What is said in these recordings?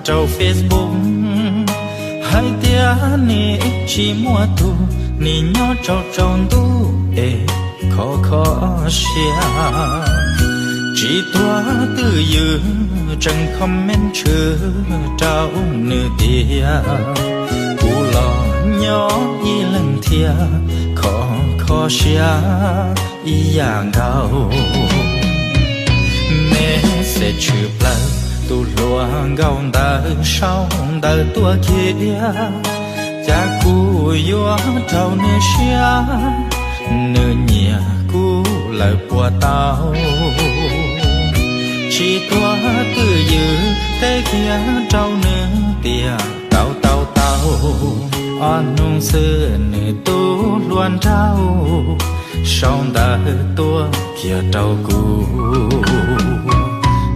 rau Facebook hais tias nws tsis muaj tus, nws nyob tsaus tsaus ntuj es kho kho siab. Tsis tuag twj ywm tseem comment tshwm rau nws tias kuv los nyob ib leeg thiab kho kho siab ib yam nkaus. Message tshwm plaws tus hluas nkauj ntawd sau ntawv tuaj kiag, cas kuv yuav raug nws siab, nws nyiam kuv lawm puas tau. Tsis tuag twj ywm teb kiag rau nws tias tau tau tau, ob hnub xwb nws tus hluas nraug sau ntawv tuaj kiag rau kuv.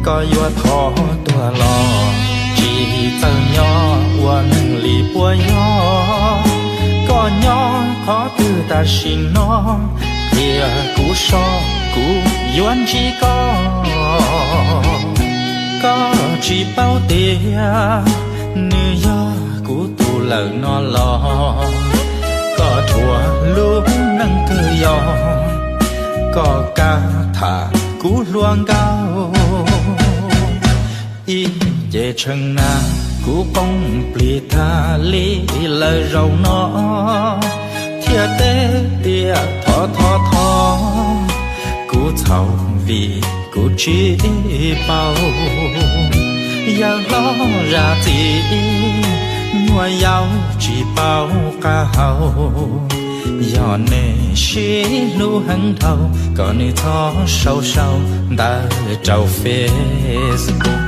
Koj yuav thov tuag los tsis txawj nyob ua neeg li puas yog? Koj nyob qhov twg tam sim no, qhia kuv soj kuv yuav ntsib koj. Koj tsis paub tias nws yog kuv tus lawm no los, koj dhuav lub neej kawg yog, koj kav tham kuv hluas nkauj. Ib ce tshee na, kuv qoob plig tag li lawm zaum no, thiaj teb tias thov thov thov, kuv txhaum vim kuv tsis paub. Yawg hlob zam txim, nyuam yaus tsis paub qab hau, yog nws sib hlub heev dhau, kom nws txhob sau sau ntawv rau Facebook.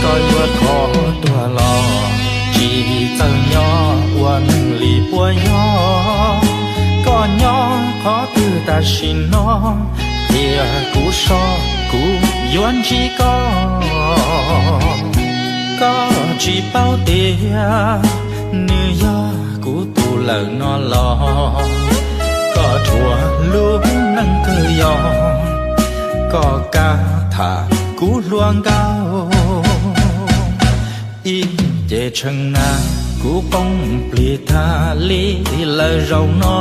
Koj yuav thov tuag los tsis txawj nyob ua neeg li puas yog? Koj nyob qhov twg tam sim no, qhia kuv soj kuv yuav ntsib koj. Koj tsis paub tias nws yog kuv tus lawm no los, koj dhuav lub neej kawg yog, koj kav tham kuv hluas nkauj. Ib ce tshee na, kuv qoob plig tag li lawm zaum no,